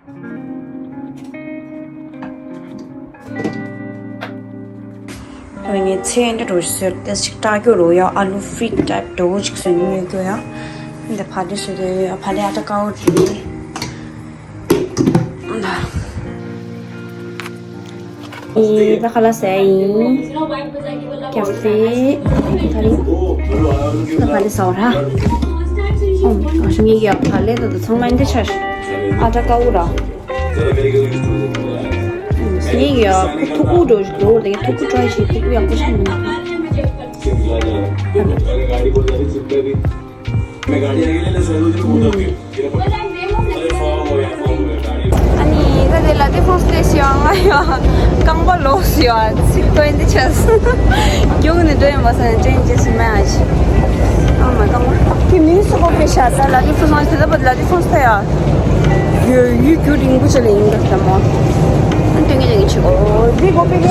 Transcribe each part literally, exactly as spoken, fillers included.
ངས་ཚལ་འདི་འདྲ་བོ་ཞིག་བཟོས་ཏེ་ཞིག་སྐྲག་རྒྱུ་རོ་ཡ། ཨ་ལུ་ཧྥི་རི་ཊི་ཊའིབ་འདྲ་བོ་ཞིག་བཟོས་ནས་ཉོས་རྒྱུ་ཡ། འདི་བག་ལེབ་བཟོས་ཏེ་ཡོད་ཡ། བག་ལེབ་ཨ་ཏྲ་ཀའོ་དེ། ཨེ། ད་ཁ་ལག་ཟས་ཡིན། ཀ་ཧྥེ། ད་རིང་ད་བག་ལེབ་ཟ་བ་ར། ཨོ་མའི་གོཌ། ངས་ཀྱང་བག་ལེབ་ད་དུང་ཚང་མ་འདི་ཆ་ཨ་ཏྲ་ཀའོ་ར། ངས་ཀྱང་ཁོ་ཐུག་ཁུག་འགྲོ་འགྲོ་དེ་ཐུག་ཁུག་ཀྲོའི་ཞིག་ཐུག་ཁུག་ཡག་པོ་ཞིག་མིན། ཨ་ནི་ད་དེ་ལ་དེ་ཕོན་སྟེ་ཤི་ཡང་ང་ཡང་རྐང་པ་ལོག་ཤི་ཡང་ཚིག་ཐོན་འདི་ཆགས་སོང་། རྒྱུགས་ནས་འགྲོ་ཡོང་བ་སོང་ནས་དྲན་རྒྱུ་ཞིག་མེད་ཨ་ཅི། ཨ་མ་རྐང་པ་དེ་མིང་སུ་གོ་པའི་ཤ་ད་ལ་དེ་ཕོན་སོང་དེ་ལ་བ་ལ་དེ་ཕོན་སྟེ་ཡ། ཡོད་ཡོད་རྒྱུ་རིང་པོ་ཅིག་ལ་ཡིན་འདུག་ད་མོ། ཨ་སྟོན་གྱི་ལ་ཡིན་ཆེ་གོ་འདི་གོ་པའི་ལེ།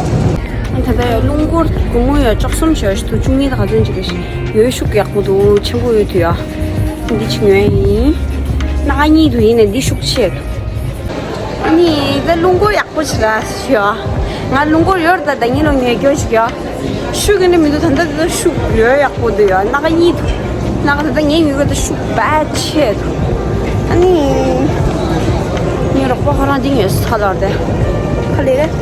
ཨ་ད་ལྟ་ཡ་རླུང་འཁོར་སྒོར་མོ་ཡ་བཅུ་གསུམ་བྱས་ཤི་དུ་བཅུ་གཉིས་དང་ག་ཚོད་ཅིག་གི་ཡོད་ཤུགས་ཡག་པོ་འདུག་ཆེན་པོ་ཡོད་དུ་ཡ། འདི་ཅིག་ཉོས་ཡིན། སྣ་ཁ་གཉིས་འདུག་ཡིན་ནས་འདི་ཤུགས་ཆེ་འདུག་ཨ་ནི་ད་རླུང་འཁོར་ཡག་པོ་ཞིག་ར་ཞུ་ཡ། ང་རླུང་འཁོར་ཡོད་རེད་ད་ཟླ་ཉིན་ལོ་ཉོས་རྒྱུ་ཞིག་ཡ། ཤུགས་ཀྱི་ནི་མི་འདུག་ད་ལྟ་ད་ལྟ་ཤུགས་ཡོད་ཡག་པོ་འདུག་ཡ། སྣ་ཁ་གཉིས་འདུག་སྣ་ཁ་ད་ལྟ་ངའི་མིག་གི་ད་ཤུགས་བད་ཆེ་འདུག་ཨ་ནི། ངའི་རོགས་པ་ཁོ་རང་འདི་ཉོས་ས་ལར་དེ། ཁ་ལས་རེད།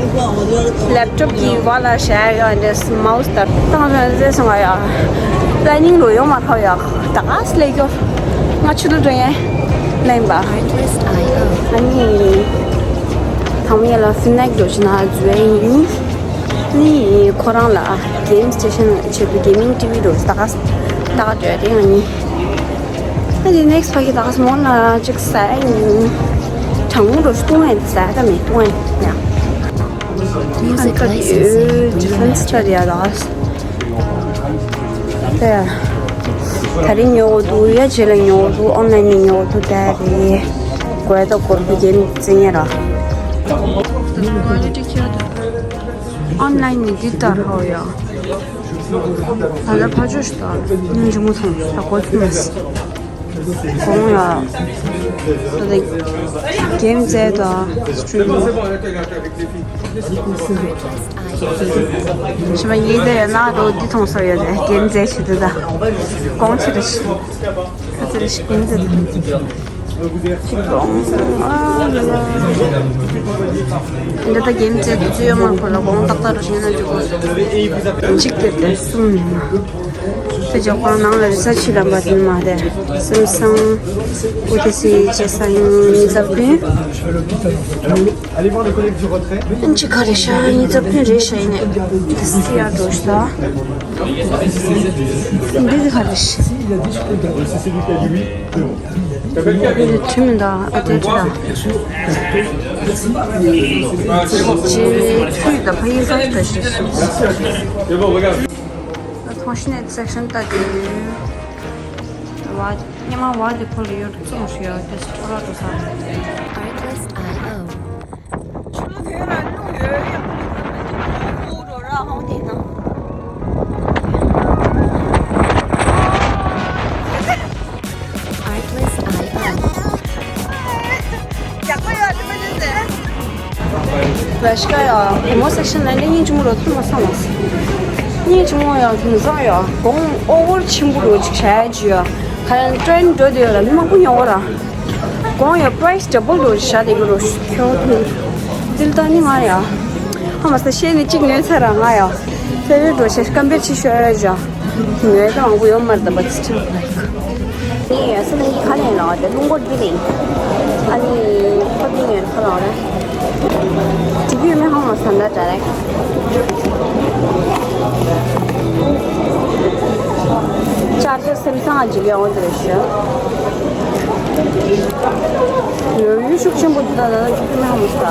ལེབ་ཀྲོབ་ཀྱི་བ་ལ་ཞ་ཡ་འདྲེ་མའོ་སི་དར་བཏང་རན་ཟེར་སོང་ང་ཡ། པ་ལེ་ནིང་ལོ་ཡོང་མ་ཐག་ཡ། ད་ག་སི་ལས་སྐྱོར། ང་ཆུ་ལུ་འགྲོ་ཡན། ལེན་པ། ཨ་ནི། ཐང་མི་ཡ་ལ་སི་ནེག་འགྲོ་ཞིག་ན་འཛུལ་ཡ་ཡིན། ནི་ཁོ་རང་ལ་གེམ་སི་ཊེ་ཤན་བྱེད་དུ་གེ་མིང་ཊི་ཝི་འགྲོ་ཞིག་ད་ག་སི། ད་ག་འགྲོ་ཡ་དེ་ང་ནི། ཨ་ནི་ནེག་སི་ཕ་གི་ད་ག་སི་མོ་ལ་ཅིག་ས་ཡིན། གྲང་མོ་འགྲོ་ཞིག་བཏུང་ཡ་དེ་ས་ཡ་ད་མེད་བཏུང་ཡ་ཡ། ཨ་ད་ཡོད་ཌི་ཕེན་སི་ཆ་རེ་ཡ་ད་ག་སི། དེ། ད་རིང་ཉོ་འདུག་ཡ་རྗེས་ལ་ཉོ་འདུག་ཨོན་ལན་ནས་ཉོ་འདུག་ད་རེད། དགོས་ད་དགོས་པའི་རྒྱན་བཙལ་ཡ་ར། ཨོན་ལན་ནས་འདི་ལྟར་ཧོ་ཡ། ད་ལྟ་ཕ་ཆོས་ཤིག་ད་སྙིང་རྗེ་མོ་ཐོང་ད་དགོས་ཚུལ་མ་གོང་ཡ། ད་ལྟ་གེམ་རྩེ་ད་སི་ཊི་རིམ། ཞི་བ་ཡིན་དེ་ཡོད་ན་རོ་འདི་མཐོང་ས་ཡོད་དེ་རྒན་མཛེས་ཆེ་དེ་ད་གོང་ཆེ་རེ་ཞིག་ཁ་ཚེ་རེ་ཞིག་གོང་ཚེ་དེ་ཞིག་གོང་ཨ་ལ་ལ། འདི་ད་རྒན་མཛེས་དུས་ཚོད་ཡོད་མ་ཁོ་ལ་གོང་ཏག་ཏག་རུ་ཞིག་ན་འཇུག་གོ་གཅིག་དེ་དེ་གསུམ་ཡིན་ན། དེ་ཇོ་ཁང་ནང་ལ་རི་ས་ཆུ་ལམ་པ་དེ་མ་དེ་སེམས་བཟང་། ཨུ་ཏི་སི་ཅེ་ས་ཡིན་ཚབ་ཀུན། Allez voir le collègue du retrait. ཨན་ཅི་ག་རེ་ཤ་ཡིན་ཚབ་ཀུན་རེ་ཤ་ཡིན་ནས་སི་ཡ་འགྲོ་ཤ། འདི་ག་རེ་ཤ། C'est celui qui a dit oui. C'est bon. འདི་ཁྲིམས་དང་ཨ་དེ་ཁྲིམས། ཅེ་ཕུད་དང་ཕ་ཡིན་ས་ཤ་ཤ་ཤ། C'est bon, regarde. ད་ཐོང་ཤི་ནེ་སེག་ཤན་ལྟ་དུས། བ་ཉི་མ་བ་དེ་ཕོ་ལ་ཡོད་ཙོང་ཤི་ཡོད་དེ་ཐོ་ར་ཏོ་ས། Artlist I O. ཆུ་མོ་དེ་ར་ལུང་ཡོད་ཡག་པོ་འདུག་ཁོ་རོ་ར་ཧོང་དེ་ན། Artlist I O. ཡག་པོ་ཡོད་དེ་མ་ཟེར། ལ་ཤི་ཀ་ཡ་བུ་མོ་སེག་ཤན་ལ་ནི་སྙིང་རྗེ་མོ་རོ་ཐུ་མ་སང་བ་སི། སྙིང་རྗེ་མོ་ཡ་དུང་སང་ཡ་གོང་ཨོ་ཝར་ཆེན་པོ་རོ་ཅིག་བྱ་ཡ་ཇི་ཡ་ཁ་ཡ་ཊྲེན་འགྲོ་དེ་ཡ་ལ་མི་མང་པོ་ཉོ་བ་ར། གོང་ཡ་པ་རའི་སི་ཌབ་བལ་རོ་ཅིག་བྱ་དེ་གི་རོ་ཁྱོ་དུང་། དིལ་ད་ནི་ང་ཡ། ཧ་མ་ས་ཤེས་ནི་གཅིག་ཉོས་ཚར་ར་ང་ཡ། ཕེ་ཝེ་རི་ཊི་རོ་ཤ་ཀམ་པེར་ཆི་ཤོ་ཡ་ཇ། ངའི་ད་མང་པོ་ཡོད་མ་རེད་ད་བ་ཚི་ཆ་ལའིག་ངས་ཡ་སི་ནི་ཁ་ལེན་ལ་དེ་རླུང་འཁོར་འདི་ལེན། ཨ་ནི་ཁོ་འདི་ངས་ཁ་ལ་རེད། དེ་གི་མེ་ཧང་ལ་ས་འདྲ་འདྲ་རེད། ཅར་ཇར་སེམ་སང་ཨ་ཇི་གི་འོང་དེ་རེད་ཤི། ཡོད་ཡུལ་ཤུགས་ཆེན་པོ་འདི་དང་ད་ལྟ་ཁྱི་མེ་ཧང་ལ་ས།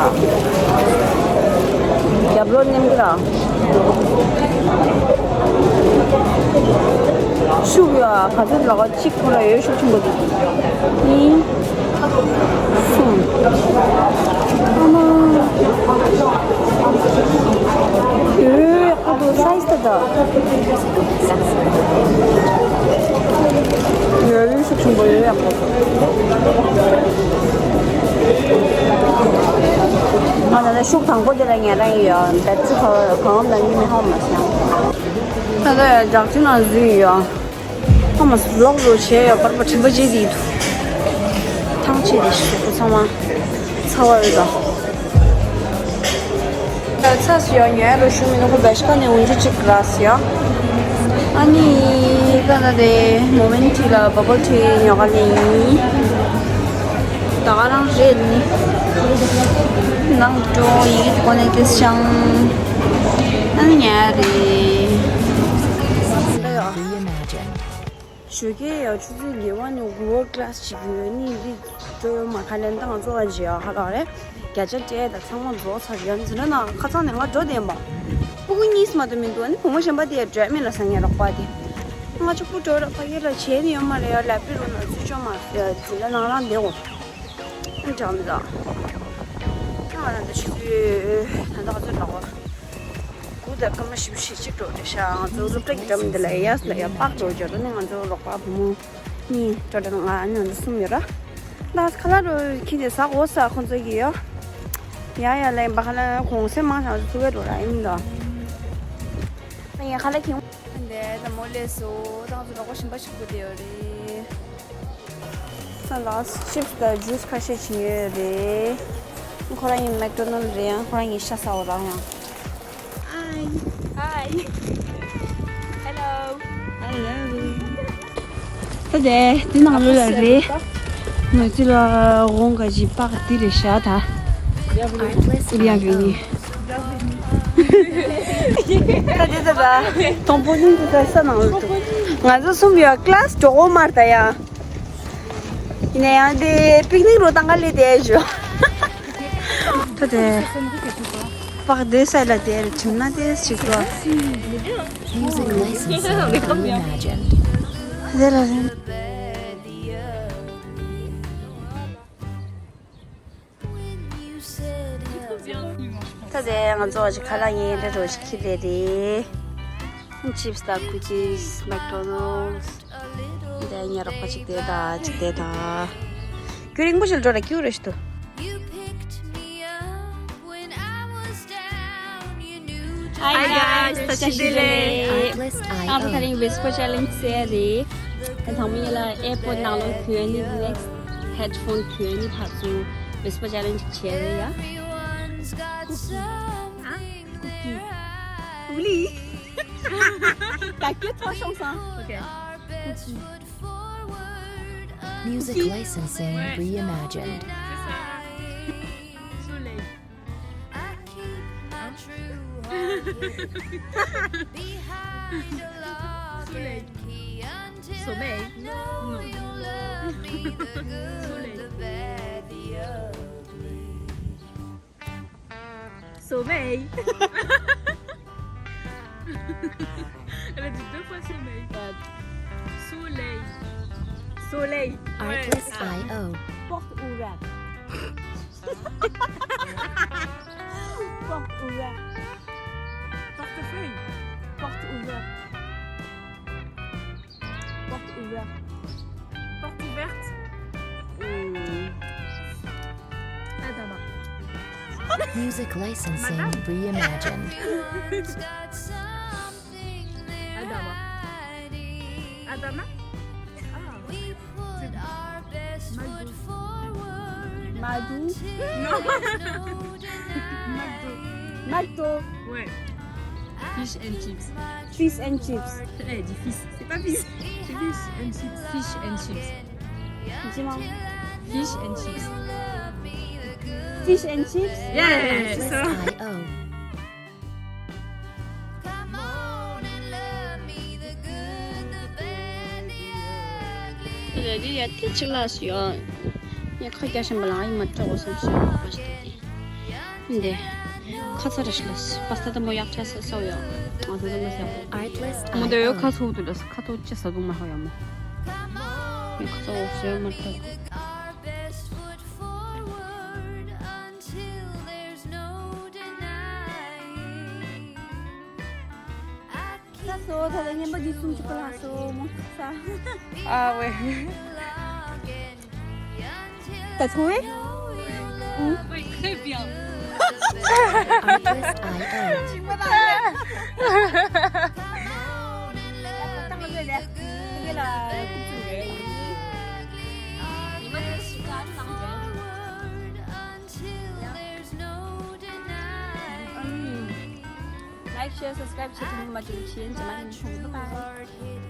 རྒྱབ་ལོ་ནེམ་གི་ར། ཤུགས་ཡོད་ཨ་ག་ཚོད་ལོག་གཅིག་ཁོ་ལ་ཡོད་ཤུགས་ཆེན་པོ་འདུག་གཉིས། གསུམ། ཨ་མ། ཡོད་ཨ་དུ་སའི་ཛི་ད་ད། ཡོད་ཡོད་ཤུགས་ཆེན་པོ་ཡོད་ཡག་པོ། ད་ལྟ་ཤུགས་དང་པོ་དེ་ལ་ཉལ་རན་ཡོད། བེད་ཆུ་གང་གང་ལ་ཉི་མ་ཧ་མ་སོང་། ད་ལྟ་ཡང་འཇག་ཆུ་ནང་འཛུལ་ཡོད། ཧ་མ་སོང་ལོག་རུ་བྱས་ཡོད། པར་པ་དྲན་པ་བརྗེད་དེ་འདུག་ཐང་ཆད་དེ་ཤུགས་ཚང་མ་ཚ་བ་ཡོད་ད། ཚ་སུ་ཡང་ཉལ་རུ་ཤུ་མི་ནུ་ཁོ་བེ་ཤ་ཁ་ནས་འུན་ཆུ་གཅིག་ར་སི་ཡ། ཨ་ནི་ད་ད་དེ་མོ་མེན་ཊི་ལ་བ་བལ་ཊི་ཉོ་ག་ལེན་ཡིན། ད་ག་རང་རེད་ནི། ནང་འགྲོ་ཡིག་གོ་ནས་དེ་ཤང་། ཨ་ནི་ཉལ་རེད། ཞོགས་ཀས་ཡང་ཆུ་ཚོད་ཉི་ཤུ་ནས་དགུ་པ་ཀླ་སི་ཅིག་ཡོད་ནི་འདི་འགྲོ་ཡོད་མ་ཁ་ལེན་དང་གཙོ་བ་བརྗེ་བ་ཧ་ལག་རེད། བརྒྱ་ཆ་སྤྲད་དང་ཚང་མ་རྫོགས་ཚར་ཡོད་ཟེར་ན་ཁ་ཚང་ནས་ང་འགྲོ་བསྡད་མ། སྤུ་གུ་གཉིས་མ་གཏོགས་མི་འདུག་ཨ་ནི་བུ་མོ་གཞན་པ་དེ་འགྲོ་མེད་ལ་ས་ངན་རོགས་པ་དེ། ང་ཆུ་སྤུ་འགྲོ་ར་ཕ་གི་ལ་བྱས་ནི་ཡོད་མ་རེད་ཡ། ལབ་པི་རུ་ན་ཚུལ་ཆོག་མ་ཟིན་ལ་ནང་རང་བསྡད་འོ། ཨ་འགྲོ་མི་ལ། ང་རང་འདི་ཆུ་ཚོད་ད་ལྟ་ག་ཚོད་འགྲོ་གོ། དགུ་དང་སྐར་མ་བཞི་བཅུ་ཞེ་གཅིག་འགྲོ་རེད་ཤག་ང་ཚོ་སློབ་གྲྭ་གི་འགྲམ་འདི་ལ་ཡ་ཡ་ལ་ཡ་པག་འགྲོ་རྒྱུ་རེད། ནི་ང་ཚོ་རོགས་པ་བུ་མོ་གཉིས་འགྲོ་རེད། ང་ཨ་ནི་ང་ཚོ་གསུམ་ཡོད་ར། ད་ཁ་ལག་རོ་ཁྱི་དེ་ཟ་གོ་ས་ཁོང་ཚོ་གི་ཡོ། ཡ་ཡ་ལ་ཡིན་པ་ཁ་ལག་གོང་སེ་མང་ང་ཚོ་ཚུགས་ཀ་འགྲོ་ར་ཡིན་ད། ད་ཡ་ཁ་ལག་ཁྱི། འདི་ད་མོ་ལས་སོ་ད་ང་ཚོ་རོགས་པ་གཞན་པ་ཞིག་དགོས་དེ་ཡོད་རེད། ད་ལགས་ཅིབ་སི་དང་ཇུས་ཁ་ཤས་བྱིན་ཡོད་རེད། ཁོ་རང་ཡིན་མེག་ཌོ་ནལ་རེད། ཡང་ཁོ་རང་ཡིན་ཤ་ཟ་བ་རང་ཡང་། Hi. Hi. Hello. Hello. ད་དེ་དེ་ནང་ལོ་ལ་རེད། ང་ཚོ་ལ་འོང་ག་ཅི་པག་དེ་རེད་ཤག་ད། ཨུ་རི་ཡང་བི་ནི། ད་དེ་ད་ད་དང་པོ་ནི་འདི་ད་ས་ནང་ལོ་ང་ཚོ་གསུམ་ཡོད་ཀླ་སི་འགྲོ་གོ་མར་ད་ཡ། ཡིན་ན་ཡང་དེ་པིག་ནིག་རུ་བཏང་ག་ལས་དེ་ཞུ། ད་དེ་པག་དེ་ས་ལ་དེ་རེ་ཁྲིམས་ན་དེ་ཞིག་རོ། Music licensing reimagined. དེ་ལ་རིང་། ད་དེ་ང་ཚོ་ཅིག་ཁ་ལག་ཡིན་རེ་རོ་ཞིག་ཁྱི་ལས་རེད། ཅིབ་སི་དང་ཀུ་ཀིས། མེག་ཌོ་ནལ་སི། དེ་ཉེ་རོགས་པ་ཅིག་དེ་ད་ཅིག་དེ་ད། ཁྱོད་རིང་པོ་ཞིག་འགྲོ་ར་ཁྱོད་རེ་ཞིག་ཏུ། Hi guys, ད་ཅི་ཞིག་ལས། ཨང་ད་རིང་ཝེ་སི་པ་ཅེ་ལེན་ཇི་ཟེར་རེད། ད་དང་མི་ལ་ཨེར་པོར་ནང་ལོགས་གྱོན་ནི་ནེག་སི་ཧེཌ་ཕོན་གྱོན་ནི་བར་དུ་ཝེ་སི་པ་ཅེ་ལེན་ཇི་བྱས་རེད་ཡ། ཨུ་ལི། ད་སྐད་ཐོག་ཤོང་སང་། Okay. Music licensing reimagined. Soleil. Soleil. Soleil. Elle a dit deux fois sommeil. Soleil. Soleil. Artlist I O. Porte ouverte. Porte ouverte. Portefeuille. Porte ouverte. Porte ouverte. Porte ouverte. Hmm. Adama. Music licensing reimagined. Adama. Adama? Ah. Madu. Madu? Non. McDo. McDo. Ouais. Fish and chips. Fish and chips. Elle a dit fish. C'est pas fish. C'est fish and chips. Fish and chips. Dis-moi. Fish and chips. Fish and chips? Yeah, c'est ça. རེ་རེ་ཡ་དེ་ཅི་ལ་སུ་ཡོད། ཡ་ཁ་རྒྱ་ཞིམ་པ་ལ་ཡི་མ་སྤྲོ་བསམ་སོང་། འདི་ཁ་ཚ་རེ་ཞིག་ལ་པ་སྟ་ད་མོ་ཡག་ཆ་ས་སོ་ཡོད། ང་ཚོ་ད་མ་ཟ་ཁོ་མོ་འདི་ཡོད་ཁ་ཚ་འུ་དུ་ལ་ཁ་ཚ་ཅི་ས་དུ་མ་ཧ་ཡ་མོ། ཡ་ཁ་ཚ་འུ་སོ་མ་སྤྲོ། ད་སོ་ད་ད་ཉན་པ་འདི་སུམ་ཅུ་པ་ལ་སོ་མོ་ས། ཨ་ཝེ། ད་ཚོ་ཝེ། Oui, très bien. Artlist I O. Like, share, subscribe བྱེད་ཐུབ་མ་བྱུང་ཕྱིན་ཇི་མ་ཡིན་ཆུང་། Bye bye.